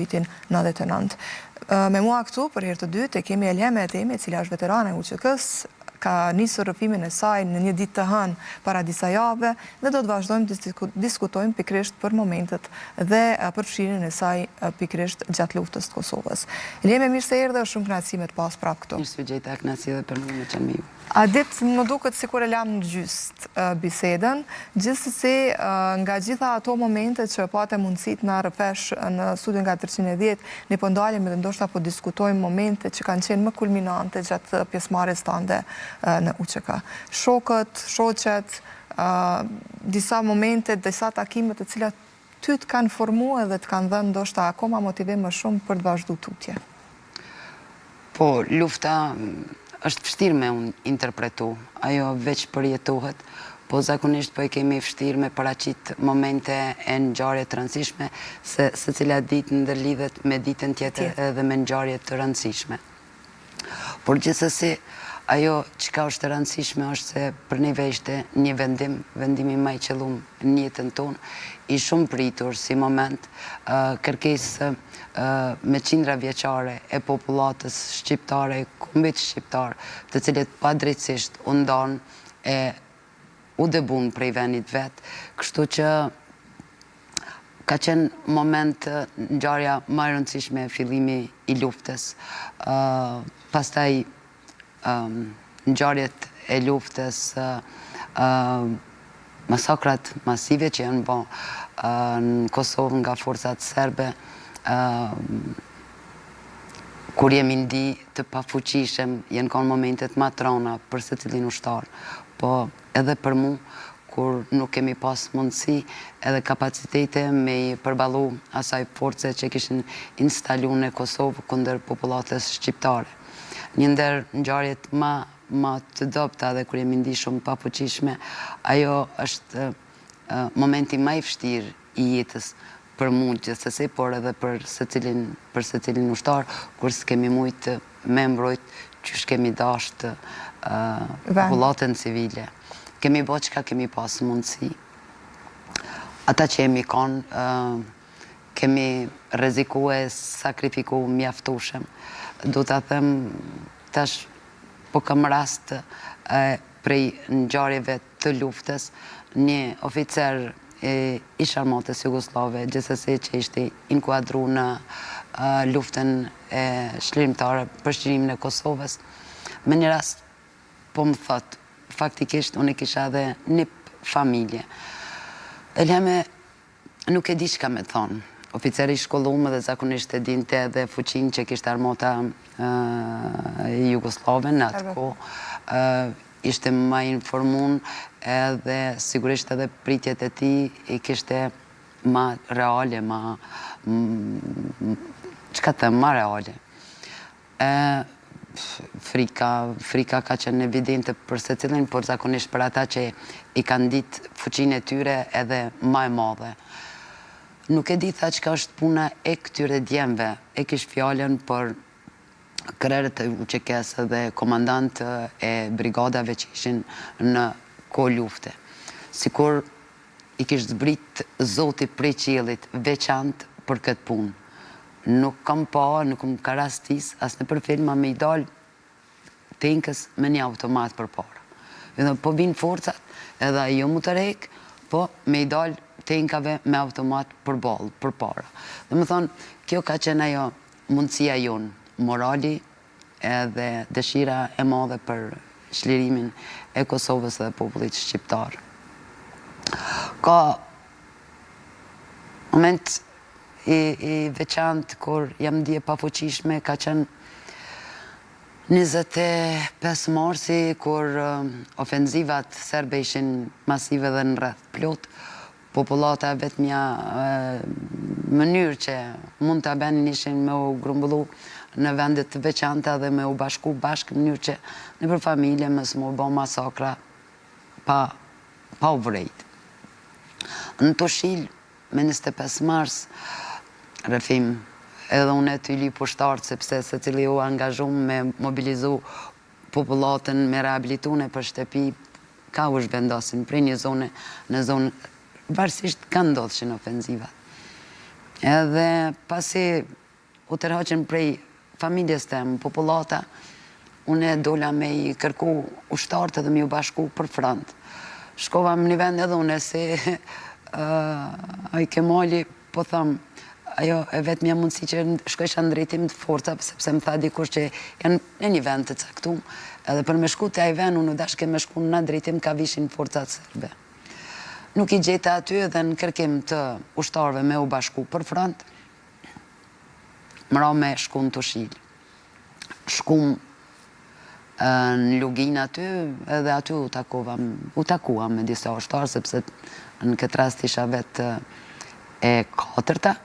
vitin 99. Me mua këtu, për herë të dytë, e kemi Elheme Etemi, e cila është veterane e UÇK-së, ka nisur rrëfimin e saj në një ditë të hënë para disa jave dhe do të vazhdojmë të diskutojmë pikërisht për momentet dhe përfshirjen e saj pikërisht gjatë luftës të Kosovës. Elheme, mirë se erdhe, është shumë kënaqësi me të pas prapë këtu. Mirë se ju gjeta, kënaqësi edhe për mua me qenë me ju. Atë ditë më duket sikur e lamë në gjysmë bisedën, gjithsesi nga gjitha ato momente që pate mundësi të na rrëfesh në studion 410, ne po ndalemi dhe ndoshta po diskutojmë momente që kanë qenë më kulminante gjatë pjesëmarrjes tande në UÇK. Shokët, shoqet, disa momente, disa takime të cilat ty të kanë formu edhe të kanë dhënë ndoshta akoma motivim më shumë për të vazhdu tutje. Po, lufta është vështirë me u interpretu, ajo veç përjetohet, po zakonisht po e kemi vështirë me paraqit momente e ngjarje të rëndësishme, se secila ditë ndërlidhet me ditën tjetër edhe me ngjarje të rëndësishme. Por gjithsesi, ajo çka është e rëndësishme është se për neve ishte një vendim, vendimi ma i qëllum në jetën tonë, i shumëpritur si moment, kërkesë me qindra vjeçare e popullatës shqiptare, kombit shqiptar, të cilët padrejtësisht u ndanë e u dëbun prej venit vet, kështu që Ka qenë moment ngjarja ma e rëndësishme fillimi i luftës. Pastaj ngjarjet e luftës, masakrat masive që janë bo në Kosovë nga forcat serbe, kur jemi ndi të pafuqishëm, janë kanë momentet ma t'rana për secilin ushtar, po edhe për mu, kur nuk kemi pas mundësi edhe kapacitete me i përballu asaj force që kishin instalu në Kosovë kundër popullatës shqiptare. Një ndër ngjarjet ma ma të dobëta dhe kur jemi ndi shumë të pafuqishme, ajo është momenti ma i vështirë i jetës për mu gjithsesi, por edhe për secilin për secilin ushtar, kur s'kemi mujtë me mbrojt qysh kemi dashtë popullatën civile. Kemi bo çka kemi pas mundësi. Ata që jemi kanë, kemi rreziku e sakrifiku mjaftueshëm. Du ta them tash po kam rast prej ngjarjeve të luftës, një oficer i ish armatës jugosllave, gjithsesi që ishte inkuadru në luftën e çlirimtare për çlirimin e Kosovës, me një rast po më thotë, faktikisht unë e kisha edhe nip familje. Elheme Nuk e di çka me thonë. Oficer i shkollum dhe zakonisht e dinte edhe fuqinë që kishte armata jugosllave në atë kohë. Ishte ma i informun edhe sigurisht edhe pritjet e tij i kishte ma reale, ma çka të them, ma reale. E, frika, frika ka qenë evidente për secilin, por zakonisht për ata që i kanë ditë fuqinë e tyre edhe ma e madhe. Nuk e di tha çka është puna e këtyre djemve, e kish fjalën për krerët e UÇK-së dhe komandantët e brigadave që ishin në kohë lufte. Sikur i kish zbrit Zoti prej qiellit veçantë për këtë punë. Nuk kam pa, nuk më ka rastis as nëpër filma me i dalë tenkës me një automat përpara. Dhe po vijnë forcat edhe ai jo m'u tërhek, po me i dalë tenkave me automat përballë, përpara. Domethënë, kjo ka qenë ajo mundësia jonë, morali edhe dëshira e madhe për çlirimin e Kosovës dhe popullit shqiptar. Ka moment i, i veçantë kur jam ndje e pafuqishme ka qenë 25 marsi kur ofenzivat serbe ishin masive dhe në rreth plot, Popullata e vetmja mënyrë që mund ta bënin ishin me u grumbullu në vende të veçanta dhe me u bashku bashkë në mënyrë që nëpër familje mos me u bo masakra pa pa u vrejt. Në Tushil me 25 mars rrëfim edhe unë e ty lyp ushtarët sepse secili u angazhum me mobilizu popullatën me rehabilitu nëpër shtëpi Ka u zhvendosin prej një zone në zonë, varësisht ka ndodhshin ofenzivat. Edhe pasi u tërhoqën prej familjes tem, popullata, unë dola me i kërku ushtarët edhe me ju bashku për front. Shkova në një vend edhe unë si ai Kemali, po tham, ajo e vetmja mundësi që shkojsha në drejtim të forcave, sepse më tha dikush që janë në një vend të caktum, edhe për me shku te ai vend, unë u dashke me shku në drejtim ka vishin forcat serbe. Nuk i gjeta aty edhe në kërkim të ushtarëve me u bashku për front, më ra me shku në Tushil. Shkum në Luginë aty edhe aty u takova, u takuam me disa ushtarë, sepse në këtë rast isha vetë e katërta.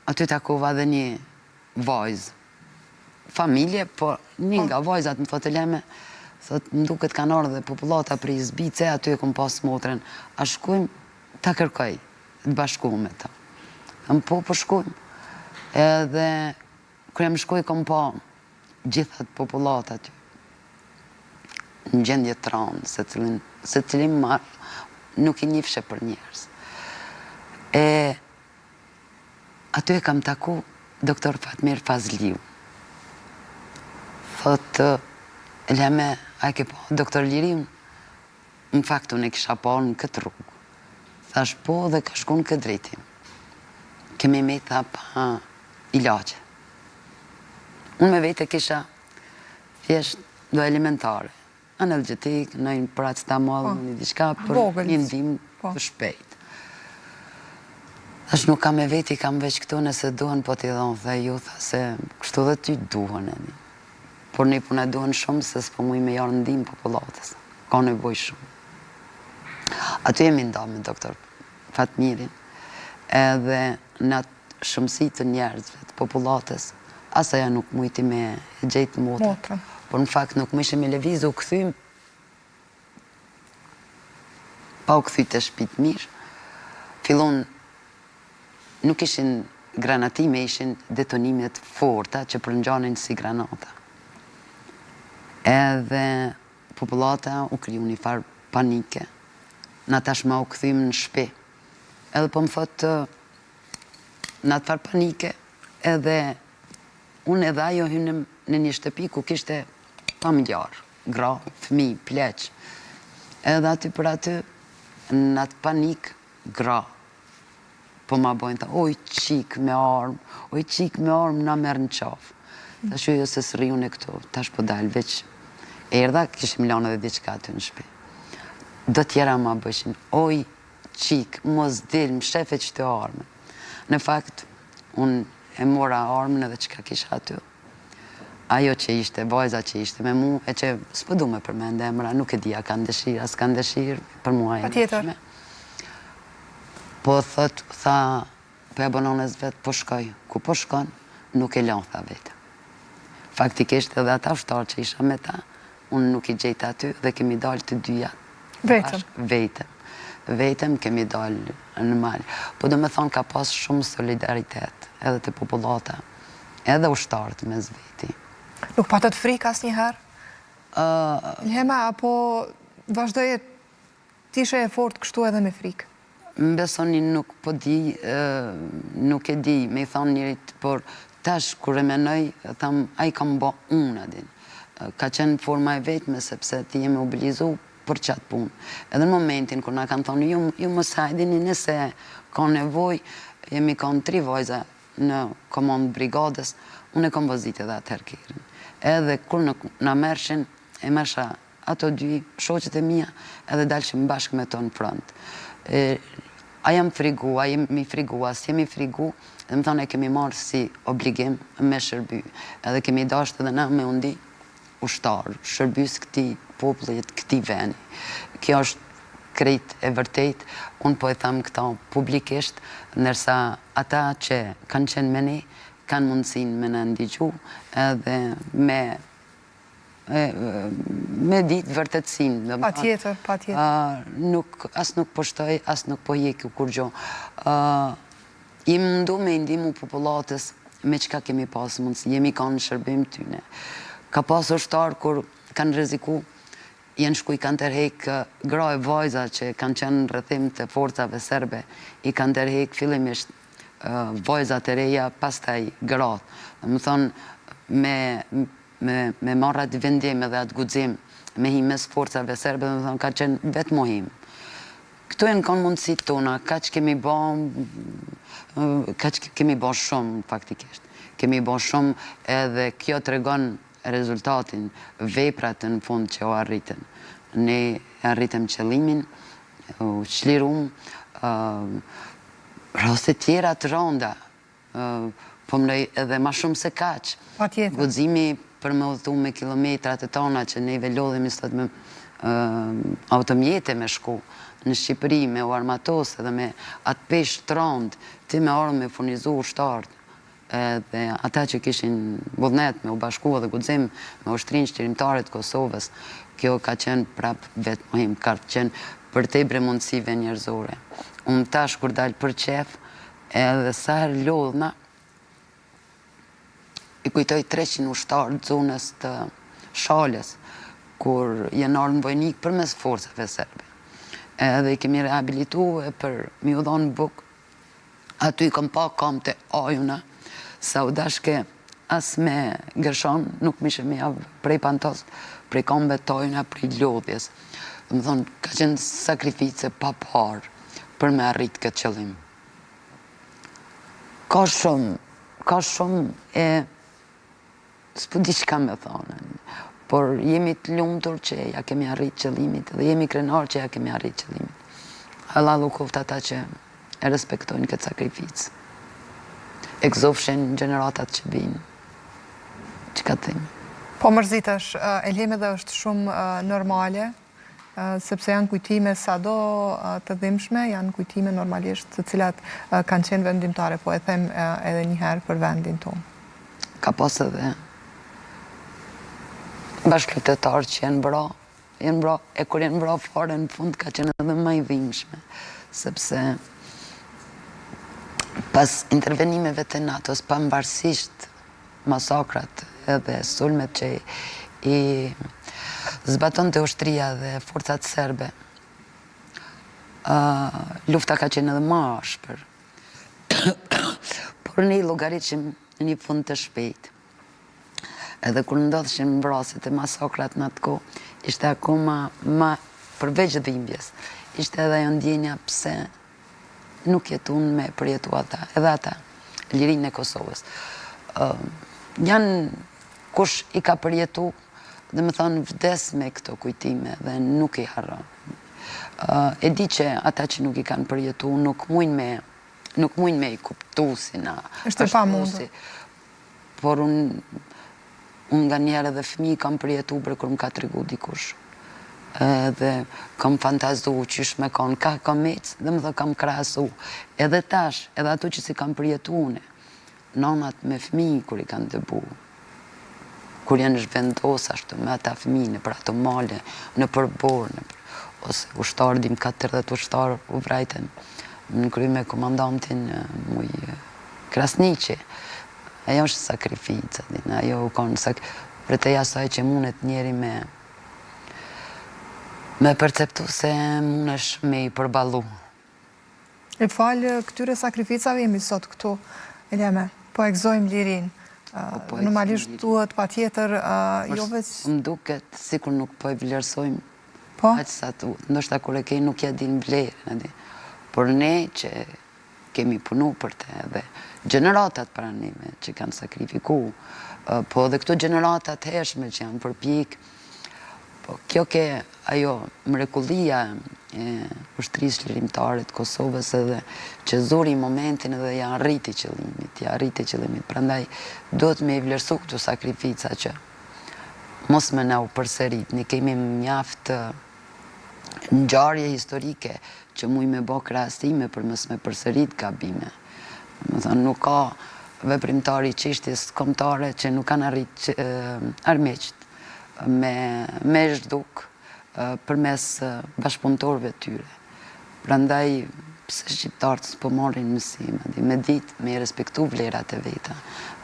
Aty takova edhe një vajzë, familje, po një po. nga vajzat më thotë Leme, thotë më duket kanë ardhë dhe popullata prej Izbice, aty e kom pas motrën, a shkujmë ta kërkoj, të bashkohem me ta. Tham po, po shkojmë. Edhe kur jam shku e kom pa gjithë atë popullatë aty. Në gjendje të rëndë, secilin, secilin ma nuk i njifshe për njerëz. E aty e kam taku doktor Fatmir Fazliu. Thotë, Leme, a e ke pa doktor Liriun? Në fakt unë e kisha pa në këtë rrugë. Thash po dhe ka shku në këtë drejtim. Kemi met tha pa ilaçe. Unë me vete kisha thjesht do elementare. Analgjetik, një paracetamol, po. një diçka për një ndihmë po. të shpejtë. Thash nuk kam me veti, kam veç këtu nëse duhen po t'i dhon, tha jo, tha se kështu dhe ty duhen. Por ne po na duhen shumë se s'po muj me i ardh ndihmë popullatës. Ka nevojë shumë. Aty jemi nda me doktor Fatmirin, edhe në atë shumësi të njerëzve, të popullatës, as ajo nuk mujti me e gjetë motrën. Por në fakt nuk mujshim me lëviz, u kthym pa u kthy te shpit mirë. Fillun Nuk ishin granatime, ishin detonime të forta që përngjanin si granata. Edhe popullata u kriju një farë panike. Na tashma u kthym në shpi. Edhe po më thotë në atë farë panike, edhe unë edhe ajo hynim në një shtëpi ku kishte familjarë, gra, fëmijë, pleq. Edhe aty për aty, në atë panik, gra po ma bojnë, tha, oj qikë me armë, oj qikë me armë, na merr në qafë. Thash jo, jo, se s'rri unë këtu, tash po dal, veç erdha, kishim lanë edhe diçka aty në shpi. Do tjera ma bëjshin, oj qikë, mos dil, mshefe qëtu armën. Në fakt, unë e mora armën edhe çka kisha aty. Ajo që ishte, vajza që ishte me mu, e që s'po du me përmend emra, nuk e di a kanë dëshirë, a s'kanë dëshirë, për mua e nëshme. Po thot, tha, po ja bon onës vet, po shkoj. Ku po shkon, nuk e lon, tha vetë. Faktikisht edhe ata ushtarë që isha me ta, unë nuk i gjeta aty dhe kemi dalë të dyja. Vetëm? Vetëm. Vetëm kemi dalë në mal. Po do me thonë ka pas shumë solidaritet edhe te popullata, edhe ushtarët mes veti. Nuk patët frikë asnjëherë? Lhema, apo vazhdoje të ishe e fortë kështu edhe me frikë? Më besoni nuk po di, nuk e di me i thonë njerit, por tash kur e menoj, tham a i kam bo unë, a din. Ka qenë forma e vetme sepse ti je mobilizu për qatë punë. Edhe në momentin kur na kanë thonë ju, ju mos hajdini nëse ka nevojë, jemi kanë tri vajza në komandë brigadës, unë e kam vozit edhe atëherë kerrin. Edhe kur nuk na merrshin, e merrsha Ato dy shoqet e mia edhe dalshim bashkë me to në front. E, a jam frigu, a jemi frigu, a s'jemi frigu, domethonë e kemi marrë si obligim me shërby. Edhe kemi dashtë edhe na me u ndi ushtar, shërbyes këtij populli, këtij veni. Kjo është krejt e vërtetë, unë po e them këto publikisht, ndërsa ata që kanë qenë me ne, kanë mundësinë me na ndigju edhe me me ditë vërtetësinë. Patjetër, patjetër. Nuk, as nuk po shtoj, as nuk po hjeki kurgjo. Jemi mundu me i ndihmu popullatës me çka kemi pas mundësi, jemi kanë në shërbim tyne. Ka pas ushtarë kur kanë rreziku. Janë shku i kanë tërhek gra e vajza që kanë qenë në rrethim të forcave serbe, i kanë tërhek fillimisht vajzat e reja, pastaj gratë. Domethënë me me me marrë atë vendim edhe atë guxim me hi mes forcave serbe, domethënë ka qenë vetëmohim. Këto janë kanë mundësitë tona, kaq kemi ba, kaq kemi ba shumë faktikisht. Kemi ba shumë edhe kjo tregon rezultatin, veprat në fund që u arritën. Ne e arritëm qëllimin, u çlirum, raste tjera të randa, po mendoj edhe ma shumë se kaq. Patjetër. Guximi për me udhëtu me kilometra të tona që neve lodhemi sot me automjete me shku në Shqipëri me u armatos edhe me atë peshë të randë ti me ardhë me furnizu ushtarët edhe ata që kishin vullnet me u bashku edhe guxim me Ushtrinë Çlirimtare të Kosovës, kjo ka qenë prap vetëmohim, ka qenë përtej bre mundësive njerëzore. Unë tash kur dal për qef, edhe sa herë lodhna, i kujtoj 300 ushtarë të zonës të Shalës, kur janë ardhë në Vojnik përmes forcave serbe. Edhe i kemi rehabilitu e për me ju dhonë bukë Aty i kom pa kamët e ajuna, sa u dashke as me gërshon, nuk mujshe me jav prej pantos, prej kamëve t'ajuna, prej lodhjes. Domethonë, ka qenë sakrificë e paparë për me arrit këtë qëllim. Ka shumë, ka shumë e S'po di çka me thonë, por jemi të lumtur që ja kemi arrit qëllimit dhe jemi krenar që ja kemi arrit qëllimit. Hallall u koftë ata që e respektojnë këtë sakrificë. E gëzofshin gjeneratat që vijnë. Çka të themi? Po mërzitesh, Elheme dhe është shumë normale, sepse janë kujtime sado të dhimbshme, janë kujtime normalisht të cilat kanë qenë vendimtare, po e them edhe një herë për vendin tonë. Ka pas edhe bashkëluftëtarë që janë vra, janë vra, e kur janë vra fare në fund ka qenë edhe ma i dhimbshme, sepse pas intervenimeve të NATO-s, pavarësisht masakrat edhe sulmet që i zbatonte ushtria dhe forcat serbe, lufta ka qenë edhe ma ashpër. Por ne i llogaritshim në një fund të shpejtë. Edhe kur ndodhshin vrasjet e masakrat në atë kohë, ishte akoma ma përveç dhimbjes, ishte edhe ajo ndjenja pse nuk jetun me përjetu ata, edhe ata, lirinë e Kosovës. Janë kush i ka përjetu, domethonë vdes me këto kujtime dhe nuk i harron. E di që ata që nuk i kanë përjetu, nuk mujnë me, nuk mujnë me i kuptu si na. Është e pamundur. Por unë unë nganjëherë edhe fëmijë kam përjetu bre kur më ka tregu dikush. Edhe kam fantazu qysh me kon, ka kam ec, domethonë kam krahasu. Edhe tash, edhe ato që s'i kam përjetu une, nanat me fëmijë kur i kanë dëbu, kur janë zhvendos ashtu me ata fëmijë nëpër ato male, nëpër borë, nëpër ose ushtarë, dim 40 ushtarë u vrajtën në krye me komandantin Mujë Krasniqi. Ajo është sakrificë, din, ajo u konë sak... përtej asaj që mundet njeri me me perceptu se mundesh me i përballu. E falë këtyre sakrificave jemi sot këtu, Elheme, po e gëzojmë lirinë. Po, po Normalisht duhet patjetër, jo veç... Më duket sikur nuk po e vlerësojmë po? aq sa duhet. Ndoshta kur e ke nuk ja din vlerën, e Por ne që kemi punu për te edhe gjeneratat para neve që kanë sakrifiku, po edhe këto gjeneratat e hershme që janë përpjek, po kjo ke ajo mrekullia e ushtrisë çlirimtare të Kosovës edhe që zuri momentin edhe ja arriti qëllimit, ja arriti qëllimit, prandaj duhet me i vlerësu këto sakrifica që mos me na u përsërit, ne kemi mjaft ngjarje historike që muj me bo krahasime për mos me përsërit gabime. Domethonë, nuk ka veprimtari çështjes kombëtare që nuk kanë arrit armiqt me, me zhduk përmes bashkëpunëtorëve tyre. Prandaj, pse shqiptarët s'po marrin mësim, me ditë me i respektu vlerat e veta,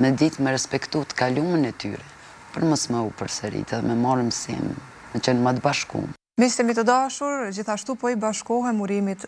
me ditë me respektu të kalumen e tyre, për mos me u përsërit edhe me marrë mësim. Me qenë ma të bashkum. Miqtë e mi të dashur, gjithashtu po i bashkohem urimit.